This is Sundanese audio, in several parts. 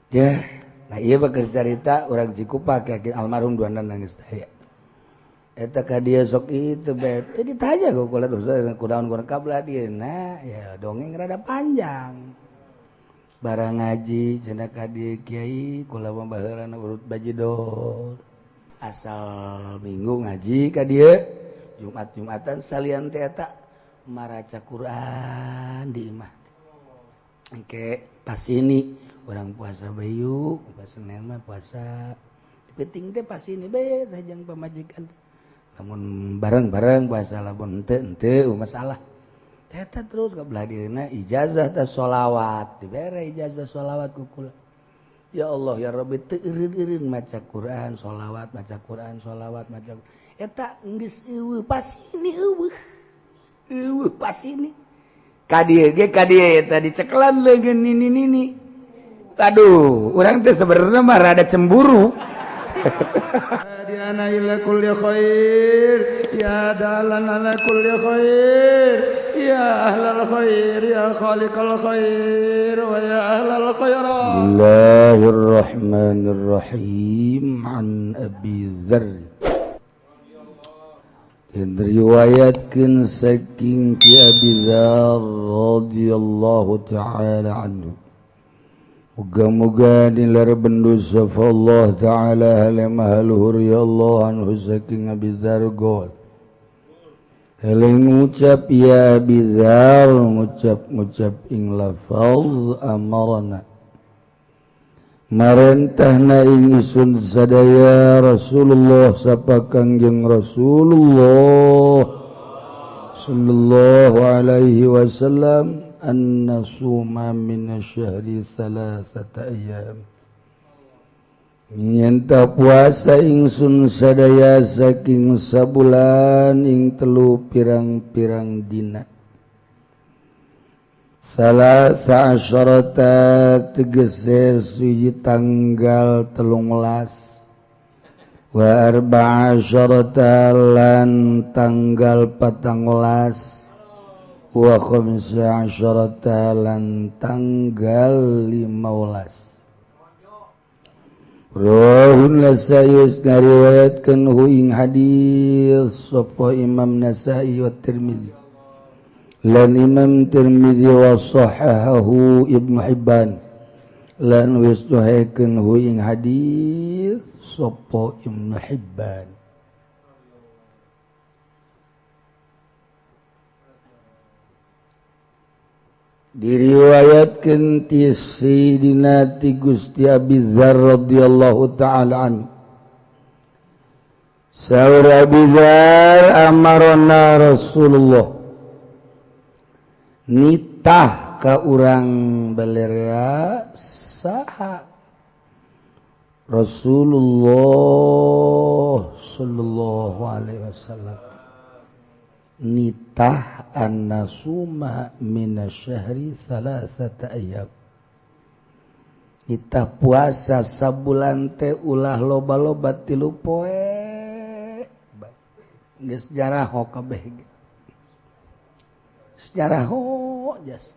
Ya, nah iya bakal cerita orang Cikupa kayak almarhum dua nangis teh. Eta ka dia sok itu bae. Teu ditanya ku kula kudaon kurang kablah dia. Nah, ya dongeng rada panjang. Barang ngaji cenah ka dieu kiai kula mah baheulana urut bajidor. Asal minggu ngaji ka dieu, Jumat-jumatan salian teh eta maraca Quran di imah. Engke pas ini orang puasa bayu, pas Senin mah puasa. Penting teh pas ini bae teh jeung pamajikan. Lamun bareng-bareng puasa lamun henteu henteu masalah. Eta terus ka belah dieuna ijazah teh sholawat, dibere ijazah sholawat ku kula. Ya Allah ya Rabbi teu eureun-eureun maca Quran, sholawat, maca Quran, sholawat, maca. Eta geus eueuh pas ini eueuh. Eueuh pas ini. Ka dieu ge ka dieu eta dicekelan leungeun nini-nini. Aduh, urang teh sebenarnya mah rada cemburu. Hadiana ila kulli khair ya dalan ala kulli khair ya ahlal khair ya khaliqal khair wa ya ahlal khairat. Bismillahirrahmanirrahim. An Abi Dzar diriwayatkeun saking Ki Abi Dzar radhiyallahu taala anhu. Muga-muga dilar bendu sapa Allah taala halema luhur ya Allah anhu saking Abi Dzar gol. Hele ngucap ya Abi Dzar ngucap-ngucap ing lafaz amarna. Marentahna ing isun sadaya Rasulullah sapa Kangjeng Rasulullah sallallahu alaihi wasallam an nasuma min asyhari thalathata ayyam. Nyenta puasa ingsun sadaya saking sabulan ing telu pirang-pirang dina. Salasa asyarata tegese suci tanggal 13 wa arba'a asyarata lan tanggal 14 wa khamsa asyarata lan tanggal 15. Rawahun Nasai ngariwayatkeun hu ing hadis sapa Imam Nasai wa Tirmizi lan Imam Tirmizi wa sahahahu Ibnu Hibban lan wis sahihakeun hu ing hadis sapa Ibnu Hibban. Diriwayatkeun ti Sayyidina ti Gusti Abi Dzar radhiyallahu taala an. Saur Abi Dzar amarona Rasulullah nitah ka urang balerea saha Rasulullah sallallahu alaihi wasallam nitah annasuma minasyahri thalathata ayyam. Nitah puasa sabulan teh ulah loba-loba 3 poe. Geus jaraho kabeh ge. Sejarah jas.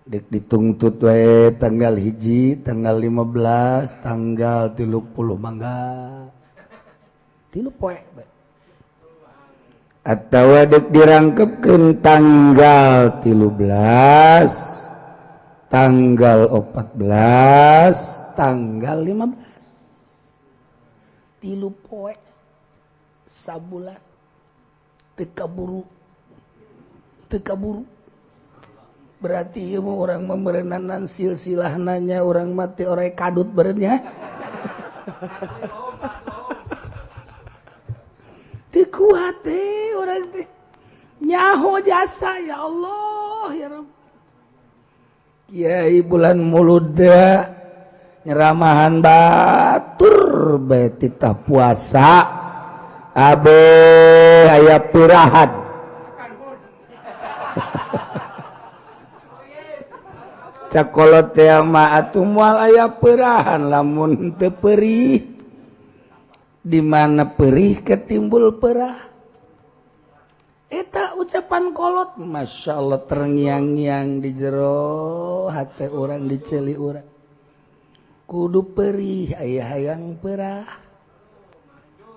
Dek dituntut wae tanggal 1, tanggal 15, tanggal 30 mangga. 3 poe bae. Atawa dek dirangkepkeun tanggal 13, tanggal 14, tanggal 15. 3 poe sabulan teu kaburu. Teu kaburu. Berarti ieu mah urang memerenanan silsilah nanya urang mati orai kadut beureunya. Teu kuat teh urang teh. Nyaho jasa ya Allah ya Rabb. Kiai bulan Muluda nyeramahan batur bae titah puasa abe aya pirahan. Cakolot teh mah atuh moal aya perahan lamun teu perih. Di mana perih ketimbul perah. Eta ucapan kolot Masya Allah terngiang-ngiang di jero hate urang diceli urang kudu perih aya hayang perah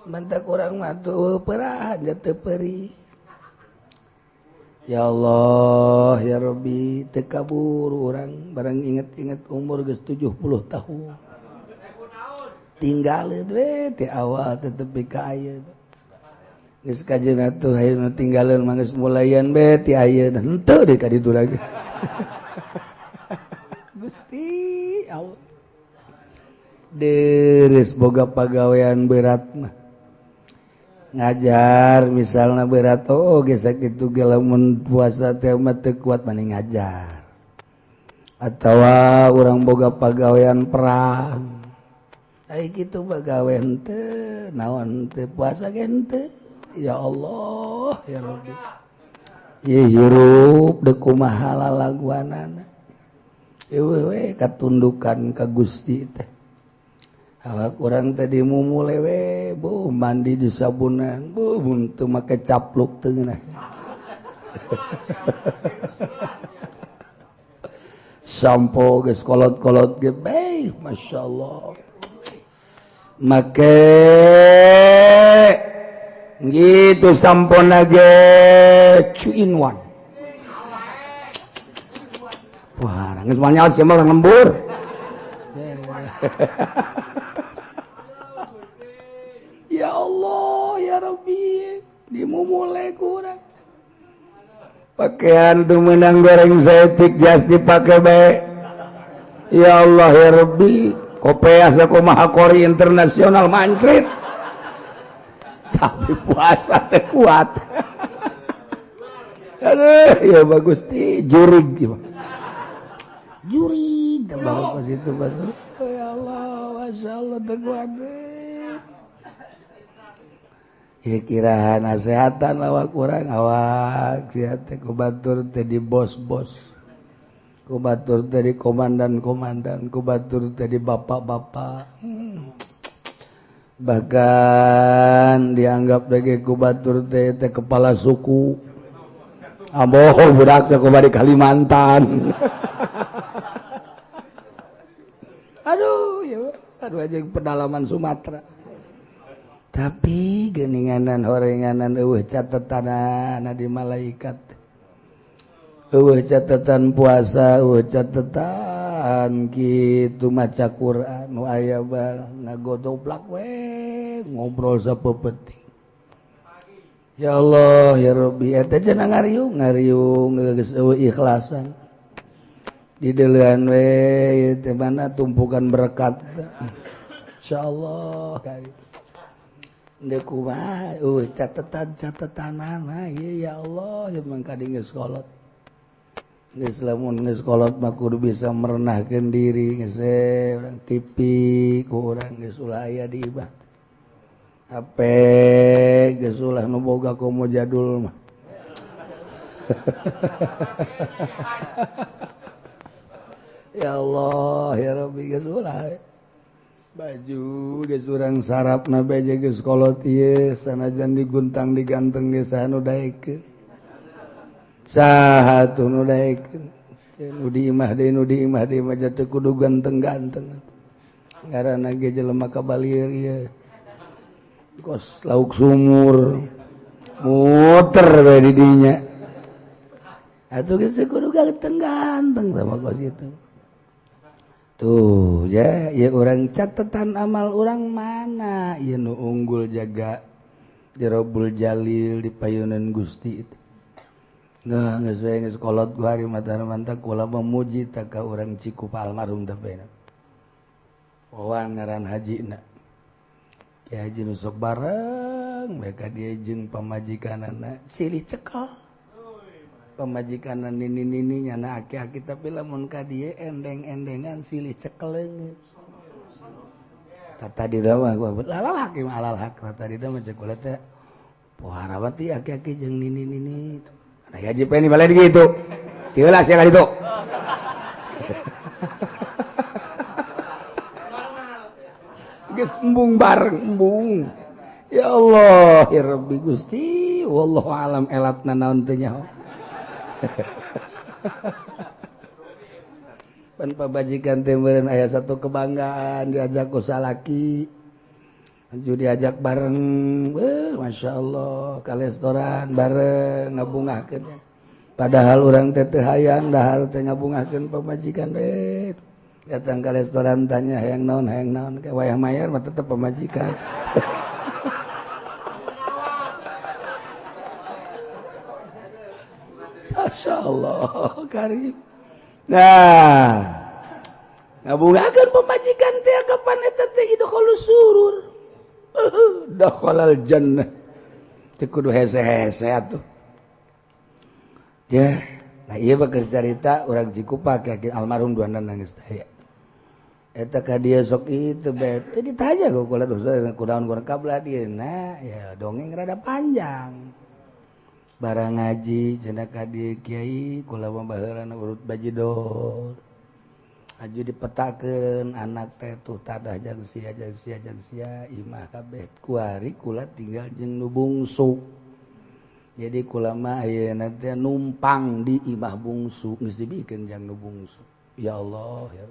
mentak urang mah tuh perahan teu perih. Ya Allah ya Rabbi teu kabur urang barang inget-inget umur geus 70 tahun tinggalin we ti awal tetep ka ayeuna geus kajeun atuh ayeuna tinggalin mah geus mulayan be ti ayeuna henteu deui ka ditu lagi. Gusti Allah deres boga pagawean berat mah ngajar misalna berat oh geus sakitu ge lamun puasa teh mah teu kuat mani ngajar atawa urang boga pagawean perang ai kitu pagawe henteu naon teu puasa ge henteu. Ya Allah ya Rabbi ieu hirup deuk kumaha lalaguanana eueuh we katundukan ka Gusti teh. Awak urang teh dimumule we bu mandi di sabunan bu teu make capluk teu ngeunah. Sampo geus kolot-kolot ge bae masyaallah make gitu sampona ge 2 in 1. Wah, geus moal nyaho sia mah urang lembur. Ya Allah ya Rabbi dimumule kurang pakaian tuh menang goreng setik jas dipake bae. Ya Allah ya Rabbi kopeah sakumaha kori internasional mancrit tapi puasa teh kuat. Aduh ya bagus ti jurig jurig tambah ke situ batu. Ya Allah masyaallah teh kuat. Ya kira nasehatan awak kurang awak sia teh ku batur teh di bos-bos, ku batur teh di komandan-komandan, ku batur teh di bapak-bapak. Bahkan dianggap sebagai ku batur teh teh kepala suku. Amboh budak sakumaha di Kalimantan. Aduh ya aduh aja pedalaman Sumatera. Tapi geuninganan horenganan eueuh catetanana di malaikat. Eueuh catatan puasa, eueuh catatan kitu maca Quran nu aya bae ngagodoblak we ngobrol sapepeting. Ya Allah ya Rabbi eta cenah ngariung ngariung geus eueuh ikhlasan. Di deulean we ieu teh mana tumpukan berkat. Insyaallah kali. Deuk kumaha eueuh catatan-catatanana ieu ya Allah ieu mah kadi geus kolot. Geus lamun geus kolot mah kudu bisa merenahkeun diri geus urang TV ku urang geus ulah aya di ibah. HP geus ulah nu boga komo jadul mah. Ya Allah ya Rabbi geus ulah. Baju geus urang sarapna bae geus kolot ieu sanajan diguntang diganteng geus saha nu daekeun. Saha tuh nu daekeun. Nu di imah deui nu di imah deui mah teu kudu ganteng-ganteng. Ngaranna ge jelema kabalir ieu. Kos lauk sumur muter bae di dinya. Atuh geus kudu ganteng-ganteng sama kos itu. Tuh ya, ya orang catatan amal orang mana ya nu unggul jaga Jerobul Jalil di payunan Gusti itu. Nggak geus we geus kolot gua hari mata manta kula memuji ta ka urang Cikupa almarhum teh bae. Wawan ngaran hajina. Ki haji nu sok bareng mereka dia jeung pamajikanana silih cekel. Pamajikanana nini-nini nyana aki-aki tapi lamun ka dieu endeng-endengan silih cekel leungit. Tata di mah gua lalal hak mah alal hak tata di mah cek kula teh pohara ti aki-aki jeung nini-nini. Nah haji peni balik gitu. Tieulah sia ka ditu. Geus embung bareng embung. Ya Allah ya Rabbi Gusti Wallahu alam elatna naon teh nyaho. Pan pabajikan teh meureun aya satu kebanggaan diajak ku salaki. Aju diajak bareng, Masya Allah, ka restoran bareng ngabungahkeun. Padahal urang teh teu hayang dahar teh ngabungahkeun pamajikan we. Datang ke restoran tanya hayang naon ke wayah mayar mah tetep pamajikan. Masya Allah, karim. Nah, ngabungahkeun pamajikan teh kapan eta teh idkhulus surur. Dakhalal jannah. Teu kudu hese-hese atuh. Ya, nah ieu bakal carita urang Cikupa yakin almarhum duana nangis teh. Eta ka dieu sok itu bae. Teu ditanya ku kula kunaon kurang kabelah dieu. Nah, ya dongeng rada panjang. Barang ngaji cenah ka dieu kiai kula mah baheulana urut bajidor. Aju dipetakeun anak teh tuh tadah jang sia jang sia jang sia imah kabeh kuari kula tinggal jeung nu bungsu. Jadi kula mah ayeuna teh numpang di imah bungsu geus dibikeun jang nu bungsu. Ya Allah ya.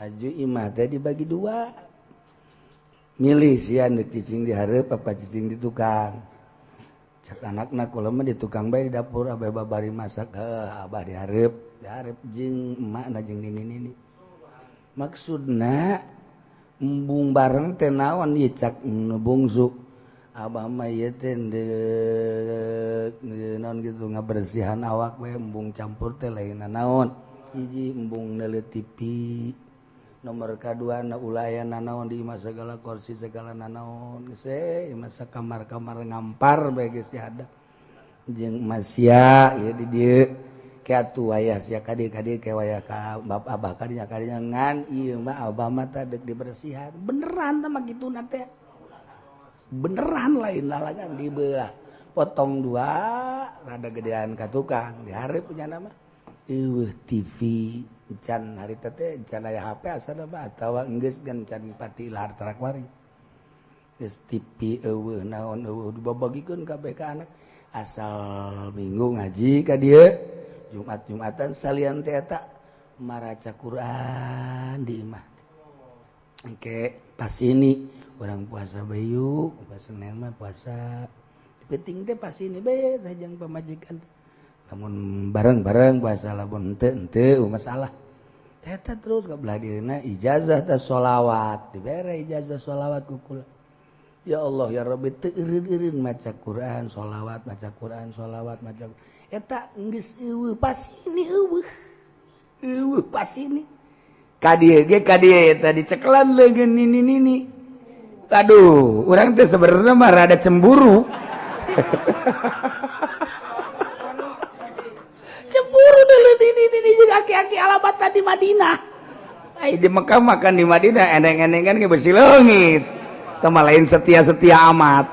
Aju imah teh dibagi dua. Milih sia nu cicing di hareup apa cicing di tukang. Cak anakna kula mah di tukang bae di dapur abah babari masak heuh abah di hareup. Diharap jeung emakna jeung nini-nini. Maksudna embung bareng teh naon ieu cak nu bungsu. Abah mah ieu teh deuk naon kitu ngabersihan awak we embung campur teh lain naon. Hiji embung neuleuh TV. Nomor kadua na ulayan nanaon di imah segala kursi segala nanaon geus we imah sakamar-kamar ngampar bae geus dihadap. Jeung masya ieu di dieu. Atuh wayah sia kadi-kadi ke wayah ka bab abah kadinya kadinya ngan ieu mah abah mah teh deuk dibersihan beneran teh mah kituna teh beneran lain lalagan dibelah potong dua rada gedean ka tukang dihareup nya mah eueuh TV can harita teh can aya HP asana mah atawa geus gan can pati lahar tarakwari geus TV eueuh naon eueuh dibabagikeun kabeh ka anak asal minggu ngaji ka dieu Jumat-jumatan salian teh eta maraca Quran di imah. Engke pas ini urang puasa bayu, pas Senin mah puasa. Penting teh pas ini bae teh jeung pamajikan. Lamun bareng-bareng puasa lamun henteu henteu masalah. Eta terus ka belah dieuna ijazah teh sholawat, dibere ijazah sholawat ku kula. Ya Allah ya Rabbi teu eureun-eureun maca Quran, sholawat, maca Quran, sholawat, maca eta geus eueuh pas ini eueuh. Eueuh pas ini. Ka dieu ge ka dieu eta dicekelan leungeun nini-nini. Aduh, urang teh sebenarnya mah rada cemburu. Cemburu deuleu nini-nini jeung aki-aki alabatan di Madinah. Ai di Mekah makan di Madinah eneng-enengan ge besi leungit. Teu mah lain setia-setia amat.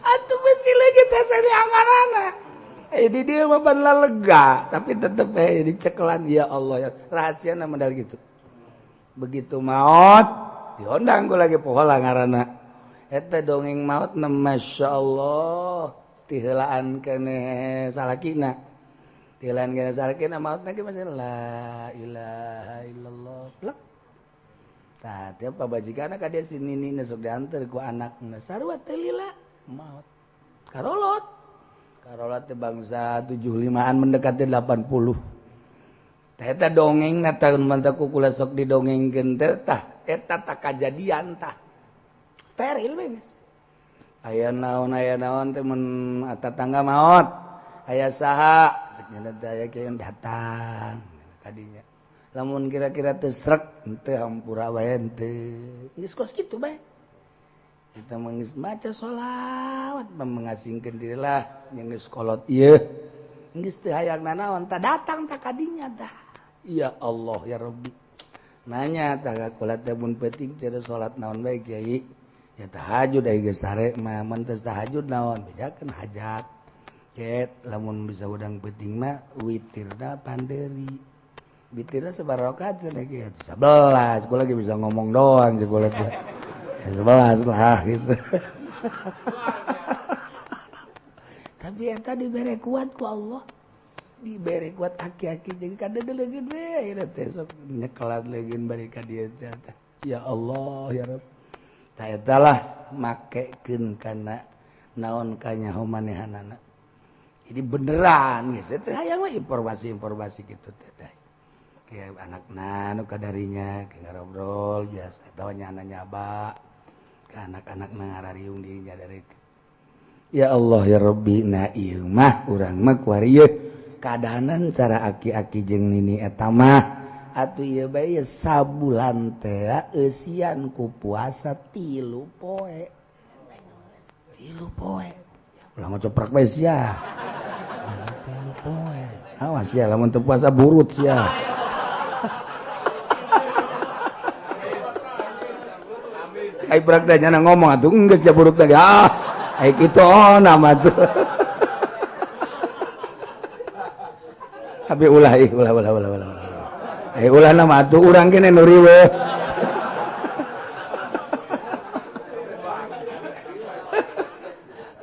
Atuh besi leungit teh angarana. Di dia mah lega, tapi tetep dicekelan ya Allah ya. Rahasia nama dari gitu. Begitu maut diondang gua lagi pohola ngaranna. Eta dongeng maut na Masya Allah tiheulaan keneh salakina. Tiheulaan keneh salakina mautna ge masih la ilaha illallah. Plek. Tah tiap pabajikanna ka dia si nini sok dianter ku anakna sarua teh lila maut. Karolot. Karolot teh bangsa 75-an mendekati 80. Tah eta dongengna tahun mantap ku kula sok didongengkeun teh tah eta tah kajadian tah. Teril we geus. Aya naon teh mun tatangga maot. Aya saha cek nya teh aya kieu datang kadinya. Lamun kira-kira teu srek teu hampura wae teu. Geus kos kitu bae. Kita mengis maca sholawat mengasingkeun diri lah yang geus kolot ieu. Geus teu hayang nanaon tah datang tah kadinya tah. Ya Allah ya Rabbi. Nanya tah ka kula teh mun peuting teh salat naon bae kiai. Ya tahajud ai geus sare mah mun teu tahajud naon bejakeun hajat. Ket lamun bisa udang peuting mah witirna pandeuri. Witirna sabaraha rakaat cenah kieu? 11. Kula lagi bisa ngomong doang jeung kula teh. 11 lah gitu. Tapi eta dibere kuat ku Allah. Dibere kuat aki-aki jeung kada leungeun we ayeuna teh sok nyekelan leungeun bari ka dieu teh. Ya Allah ya Rabb. Ta eta lah makekeun kana naon kanyaho manehanana. Jadi beneran geus teh hayang mah informasi-informasi kitu teh. Kayak anakna nu kadarinya kayak ngobrol biasa atawa nyana nyaba ke anak-anak ngarariung dirinya dari ya Allah ya Rabbi na ieu mah urang mah kuari ieu kaadanan cara aki-aki jeung nini eta mah atuh ieu bae sabulan teh eusian ku puasa 3 poe 3 poe ulah ngocoprak bae sia 3 poe awas ya lamun teu puasa burut sia. Ai prak teh nyana ngomong atuh geus ja buruk teh. Ah, ai kitu ona mah tuh. Tapi ulah ih ulah ulah ulah ulah. Ai ulah na mah atuh urang kene nu riweuh.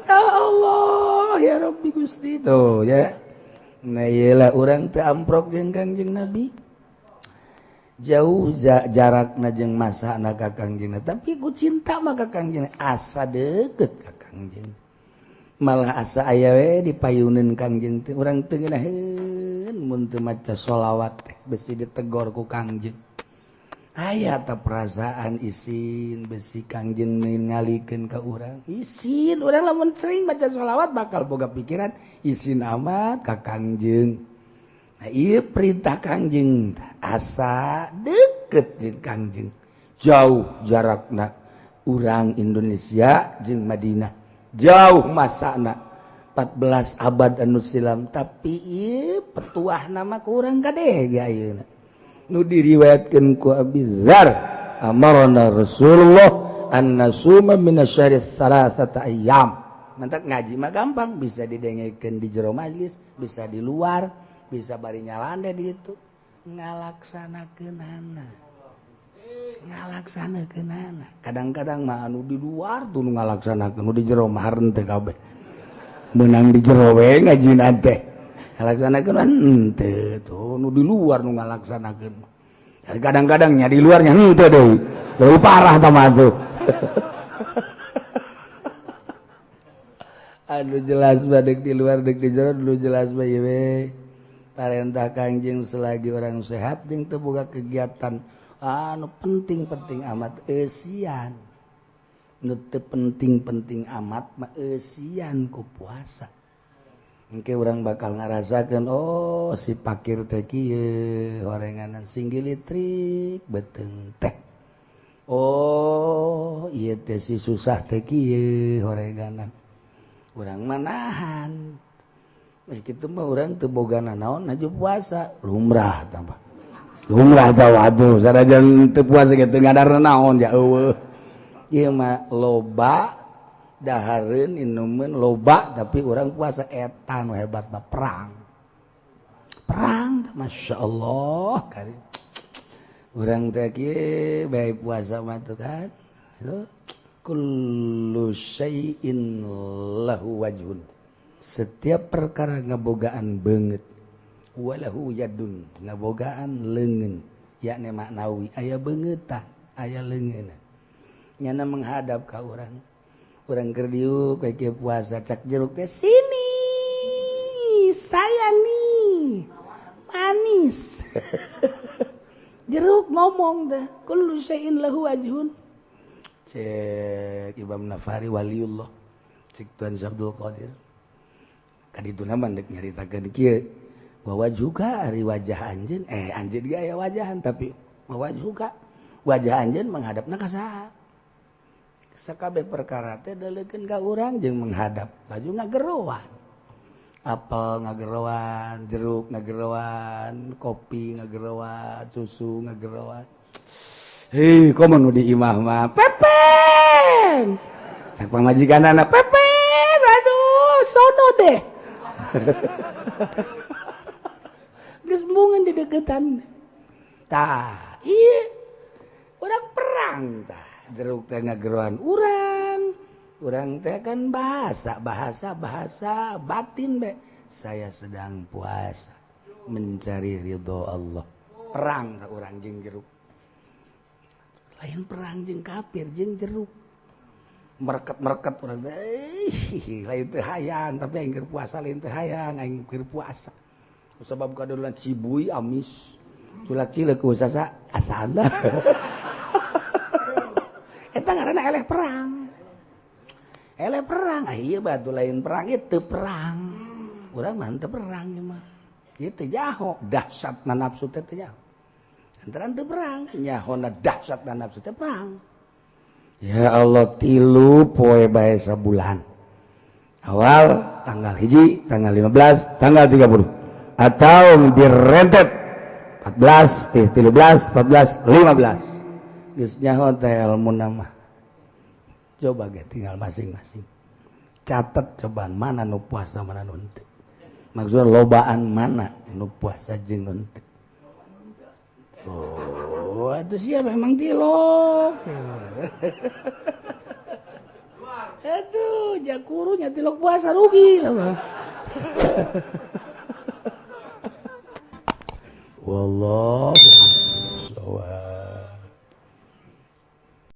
Ya Allah, ya Rabbi Gusti tuh ya. Nah ieu lah urang teh amprok jeung Kangjeng Nabi. Jauh jarakna jeung masana ka Kangjeng, tapi ku cinta mah ka Kangjeng asa deukeut ka Kangjeng. Malah asa aya we dipayuneun Kangjeng teh urang teu ngeunaheun mun teu maca sholawat teh besi ditegor ku Kangjeng. Aya ta perasaan isin besi Kangjeng ningalikeun ka urang. Isin urang lamun sering maca sholawat bakal boga pikiran isin amat ka Kangjeng. Nah, ieu perintah Kangjeng asa deket jeung Kangjeng. Jauh jarakna urang Indonesia jeung Madinah. Jauh masana 14 abad anu silam tapi ieu petuahna mah kurang kade ge ayeuna. Nu diriwayatkeun ku Abi Dzar amarna Rasulullah an nasuma minasyari salasata ayyam. Mantak ngaji mah gampang bisa didengekeun di jero majelis, bisa di luar, bisa bari nyalande di itu ngalaksanakeunana ngalaksanakeunana kadang-kadang mah anu di luar tuh nu ngalaksanakeun nu di jero mah henteu kabeh meunang di jero we ngajina teh ngalaksanakeun henteu tuh nu di luar nu ngalaksanakeun kadang-kadang nya di luarnya henteu deui leuwih parah tah mah tuh. Anu jelas mah deuk di luar deuk di jero dulu jelas mah ieu we. Parentah Kangjeng selagi orang sehat jeung teu boga kegiatan anu penting-penting amat eusian. Nu teu penting-penting amat mah eusian ku puasa. Engke urang bakal ngarasakeun oh si pakir teh kieu horenganan singgilitrik beuteung teh. Oh ieu teh si susah teh kieu horenganan. Urang manahan. Kitu mah urang teu boga nanaon aju puasa lumrah tambah lumrah tah waduh sanajan teu puasa ge teu ngadar naon ja eueuh ieu mah loba dahareun inumeun loba tapi urang puasa eta nu hebat mah perang perang masyaallah kari urang teh kieu bae puasa mah tuh kan kullu syai'in lahu wajhun. Setiap perkara ngabogaan beungeut walahu yadun ngabogaan leungeun yakni maknawi aya beungeutah aya leungeunna nyana menghadap ka urang urang keur diuk we kieu puasa cak jeruk teh sini saya nih manis. Jeruk ngomong teh kullu syai'in lahu wajhun. Cek Imam Nafari waliullah cek Tuan Abdul Qadir kadituna mah deuk nyaritakeun kieu bahwa juga ari wajah anjeun anjeun ge aya wajahan tapi bahwa juga wajah anjeun menghadapna ka saha sakabeh perkara teh deuleukeun ka urang jeung menghadap baju ngageroan apel ngageroan jeruk ngageroan kopi ngageroan susu ngageroan hei komo nu di imah mah pepen cak pamajikanana pepen aduh sono deh. Geus embungeun di deukeutan. Tah, ieu urang perang tah. Jeruk teh ngageroan urang. Urang teh kan bahasa bahasa bahasa batin be. Saya sedang puasa mencari ridho Allah. Perang ka urang jeung jeruk. Lain perang jeung kafir jeung jeruk. Mereket-mereket urang teh lain teu hayang tapi aing keur puasa lain teu hayang aing keur puasa. Sebab kadolan cibui amis. Culak cileuk ku sasa asana. Eta ngaranna eleh perang. Eleh perang, ah ieu batu lain perang ieu teu perang. Urang mah teu perang ieu mah. Ieu teu jaho, dahsyatna nafsu teh teu jaho. Antara teu perang, nyahona dahsyatna nafsu teh perang. Ya Allah 3 poe bae sabulan. Awal tanggal 1, tanggal 15, tanggal 30. Atau direntet 14, 13, 14, 15. Geus nyaho teh ilmuna mah. Coba ge tinggal masing-masing. Catat cobaan mana nu puasa mana nu henteu. Maksudna lobaan mana nu puasa jeung nu henteu. Oh, itu sih memang tilok. Aduh, jakurunya tilok puasa rugi lah mah. Wallahu